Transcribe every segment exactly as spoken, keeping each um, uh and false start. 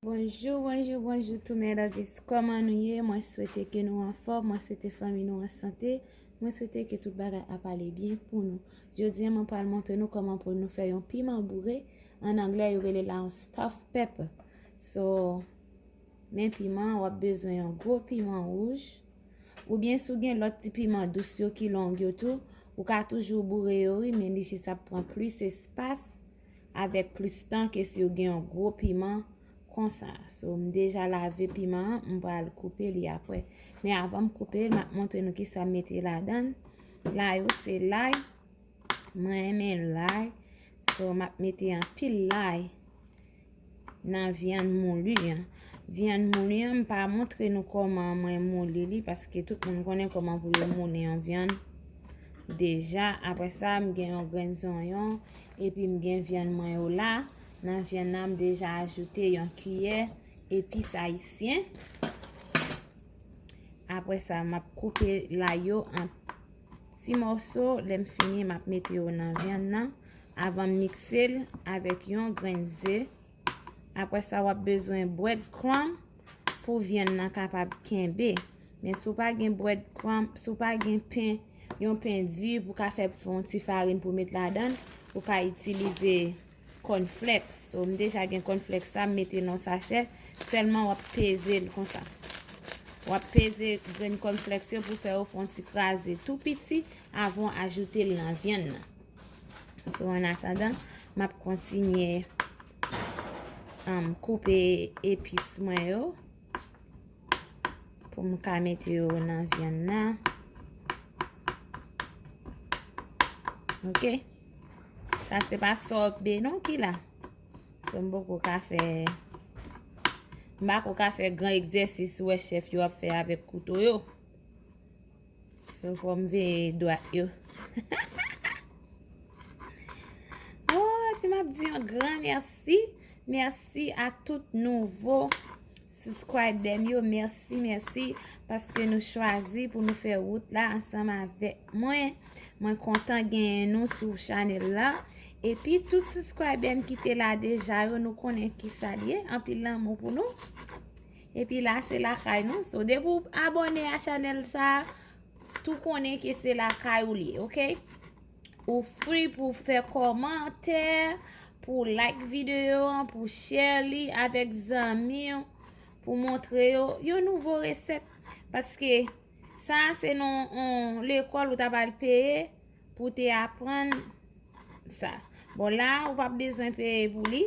Bonjou, bonjou, bonjou tou, mes lovies. Kòman nou ye? Mwen swete ke nou anfòm, mwen swete fanmi nou an sante, mwen swete ke tout bagay ap ale byen pou nou. Jodi a, mwen pral montre nou kòman pou nou fè yon piman boure. An anglè, yo rele la yon stuffed pepper. So, men piman, w ap bezwen yon gwo piman wouj. Oubyen si w gen lòt ti piman dous yo ki long yo tou, ou ka toujou boure yo, wi, men li jis ap pran plis espas avèk plis tan ke si w gen yon gwo piman konsa. So, m deja lave piman an, m pral koupe li apre. Men avan m koupe l, m ap montre nou kisa m mete ladan l. Lay ou se lay. Mwen renmen lay. So, m ap mete anpil lay nan vyann mouli an. Vyann mouli an, m pa montre nou kòman mwen mouli li, paske tout moun konnen kòman pou yo mouli yon vyann deja. Apre sa, m gen yon grenn zonyon, epi m gen vyann mwen yo la. Nan vyann nan, m deja ajoute yon kiyè epis ayisyen. Apre sa, m ap koupe lay yo an ti mòso. Lè m fini, m ap mete yo nan vyann nan avan m mikse l avèk yon grenn ze. Apre sa, w ap bezwen bread crumb pou vyann nan kapab kenbe. Men si w pa gen bread crumb, si w pa gen pen, yon pen di pou ka fè, fè yon ti farin pou met ladan l, ou ka itilize cornflakes. So, m deja gen cornflakes sa, m mete nan yon sachè. Sèlman w ap peze l konsa. W ap peze grenn cornflakes yo pou fè yo fè yon ti kraze tou piti avan w ajoute l nan vyann nan. So, an atandan, m ap kontinye, um, koupe epis mwen yo pou m ka mete yo nan vyann nan. Ok. Sa se pa sòbe non ki la. So, m poko ka fè, m pa ko ka fè gran egzèsis ou wè chèf yo ap fè avèk kouto yo. So, fò m veye dwat yo. Oh, epi m ap di yon gran mèsi. Mèsi a tout nouvo subscriber m yo. Mèsi, mèsi, paske nou chwazi pou nou fè wout la ansanm avèk mwen. Mwen kontan genyen nou sou chanèl la. Epi tout subscriber m ki te la deja yo, nou konnen kisa l ye. Anpil lanmou pou nou. Epi la, se lakay nou. So, depi w abòne a chanèl sa, tou konnen ke se lakay ou li ye, ok? Ou free pou fè kòmantè, pou like videyo an, pou share li avèk zanmi w, pou montre yo yon nouvo resèt. Paske sa se nan yon lekòl ou ta pral peye pou te aprann sa. Bon, la, ou p ap bezwen peye pou li.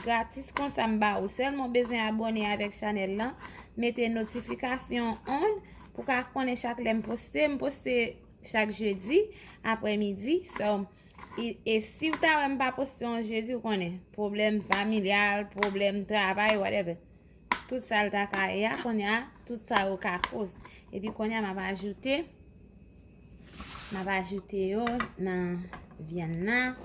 Gratis konsa m ba ou. Sèlman w bezwen abòne avèk chanèl lan, mete notifikasyon on pou ka konnen chak lè m poste. M poste chak jedi aprèmidi. So, e, e si w ta wè m pa poste yon jedi, ou konnen, pwoblèm familyal, pwoblèm travay, whatever. Tout sa l ta ka ye a, kounye a, tout sa yo ka koz. Epi kounye a, m ap ajoute, m ap ajoute yo nan vyann nan.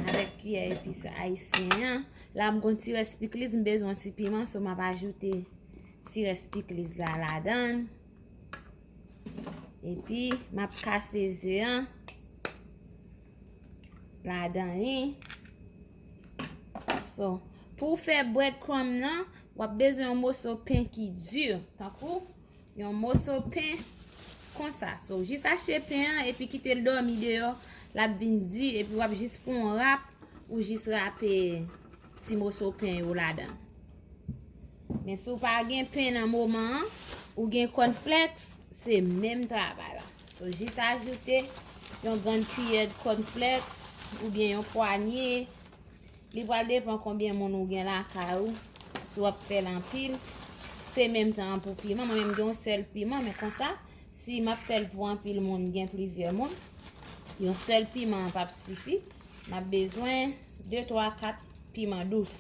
Avèk kiyè epis ayisyen an. La, m gon ti rès pikliz, m bezwen ti piman, so m ap ajoute ti rès pikliz la ladan l. Epi, m ap kase ze an ladan li. So, pou w fè bread crumb nan, w ap bezwen yon moso pen ki di, tankou yon moso pen konsa. So, jis achte pen an epi kite l dòmi deyò, l ap vin di, epi w ap jis pran yon rap, ou jis rape ti moso pen yo ladan. Men si w pa gen pen nan moman an, ou gen cornflakes, se menm travay la. So, jis ajoute yon grenn kiyè cornflakes oubyen yon pwanye. Li pral depann konbyen moun ou gen lakay ou. Si w ap fè l anpil, se menm tan an pou piman. Mwen menm gen yon sèl piman, men konsa, si m ap fè l pou anpil moun, gen plizyè moun, yon sèl piman an p ap sifi. M ap bezwen de, twa, kat piman dous.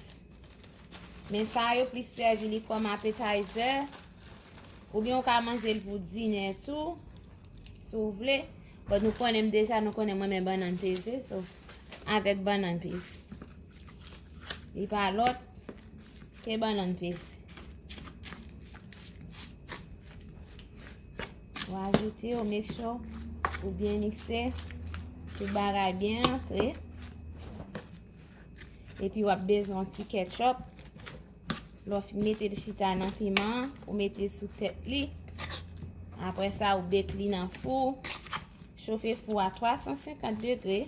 Men sa yo plis sèvi li kòm appetizer. Oubyen ou ka manje l pou dinè tou, si w vle. But nou konnen m deja, nou konnen mwen renmen bannann peze, so, avèk bannann peze. Li pa lòt ke bannann peze. Ou ajoute, ou make sure ou byen mikse. Tout bagay byen rantre. Epi w ap bezwen yon ti ketchup. Lè w fin mete l chita nan piman an, ou mete sou tèt li. Apre sa, ou bake li nan fou. Chofe fou a twa san senkant degre,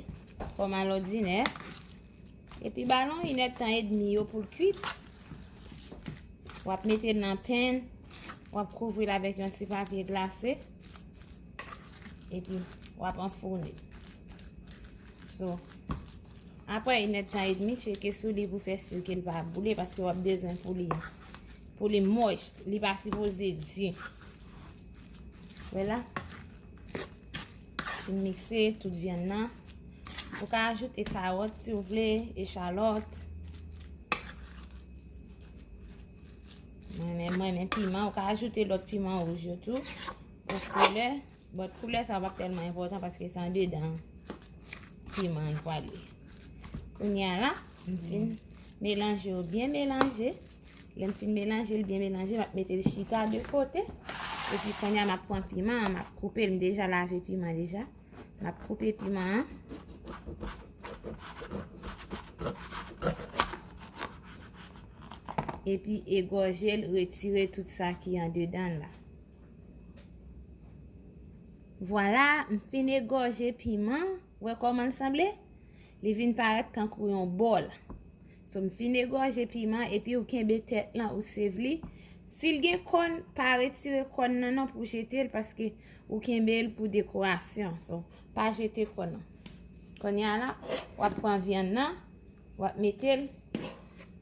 kòm alòdinè. Epi ba l yon inèdtan edmi yo pou l kuit. W ap mete l nan pen, w ap kouvri l avèk yon ti papye glase. Epi, w ap anfoune l. So, apre inèdtan edmi, tcheke sou li pou fè si ke l pa boule, paske w ap bezwen pou li, pou li moist. Li pa sipoze di. Wè la. Fin mikse tout vyann nan. Ou ka ajoute kawòt si w vle, echalòt. Mwen menm, mwen menm piman. Ou ka ajoute lòt piman wouj yo tou. Pou koulè. But koulè sa pa tèlman enpòtan paske se andedan piman an pwale. Kounye a la, m fin melanje yo byen melanje. Lè m fin melanje l byen melanje, m ap mete l chita de kote. Epi kounye a, m ap pran piman an, m ap koupe l. M deja lave piman deja. M ap koupe piman an. Epi egòje l, retire tout sa ki andedan l la. Vwala, m fin egòje piman. Wè kòman l sanble? Li vin parèt tankou yon bòl. So, m fin egòje piman, epi ou kenbe tèt lan, ou save li. Si l gen kòn, pa retire kòn nan non pou jete l, paske ou kenbe l pou dekorasyon. So, pa jete kòn nan. Kounye a la, w ap pran vyann nan, w ap mete l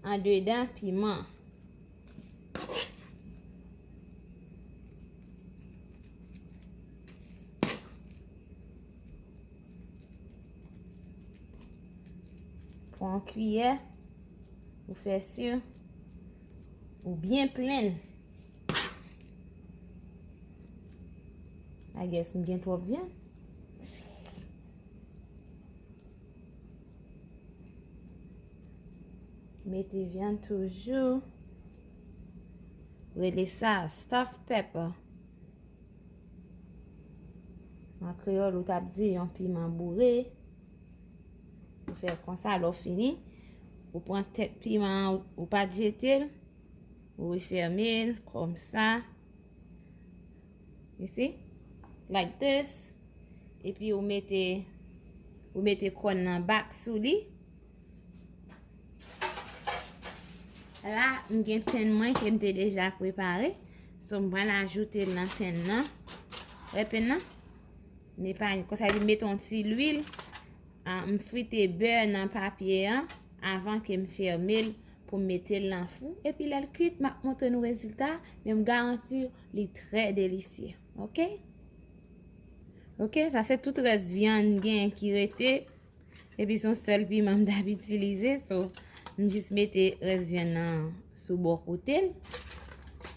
andedan piman. Pran yon kiyè pou fè si ou byen plenn. I guess m gen twòp vyann. Mete vyann toujou. Rele sa stuffed pepper. An kreyòl, ou t ap di yon piman boure. Ou fè l konsa, lè w fini, ou pran tèt piman an, ou pa t jete l, ou refèmen l konsa. You see? Like this. Epi ou mete, ou mete kòn nan back sou li. La, m gen pen mwen ke m te deja prepare. So, m pral ajoute l nan pen nan. Wè pen nan? Netwaye. Konsa, li mete yon ti lwil. Ah, m frite bè nan papye an avan ke m fèmen l pou m mete l nan fou. Epi lè l kuit, m ap montre nou rezilta, men m garanti li trè delisye. Oke? Oke, sa se tout rès vyann gen ki rete. Epi se yon sèl piman m t ap itilize. So, m jis mete rès vyann nan sou bò kote l.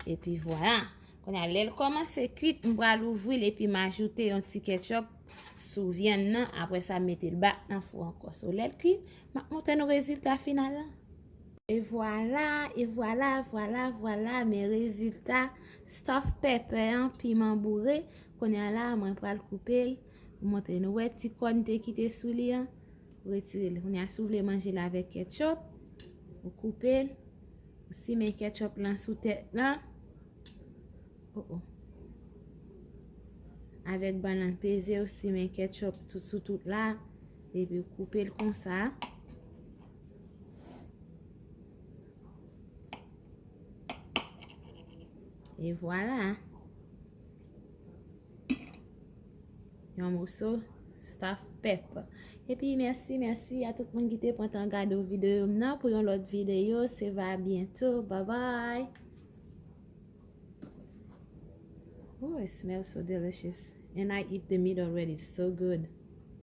Epi vwala. Kounye a, lè l kòmanse kuit, m pral ouvri l epi m ajoute yon ti ketchup sou vyann nan. Apre sa, m mete l back nan fou ankò. So, lè l kuit, m ap montre nou rezilta final la. E vwala, e vwala, vwala, vwala, men rezilta stuffed pepper an, piman boure. Kounye a la, mwen pral koupe l. Montre nou, wè ti kòn te kite sou li an. Ou retire l. Kounye a, si w vle manje l avèk ketchup, ou koupe l. Ou simen ketchup lan sou tèt lan. Oh, oh. Avèk bannann peze, ou simen ketchup tout sou tout la. Epi ou koupe l konsa. E vwala. Yon moso stuffed pepper. Epi mèsi, mèsi a tout moun ki te pran tan gade videyo m nan. Pou yon lòt videyo, se va byento. Bye bye. Oh, it smells so delicious. And I eat the meat already. It's so good.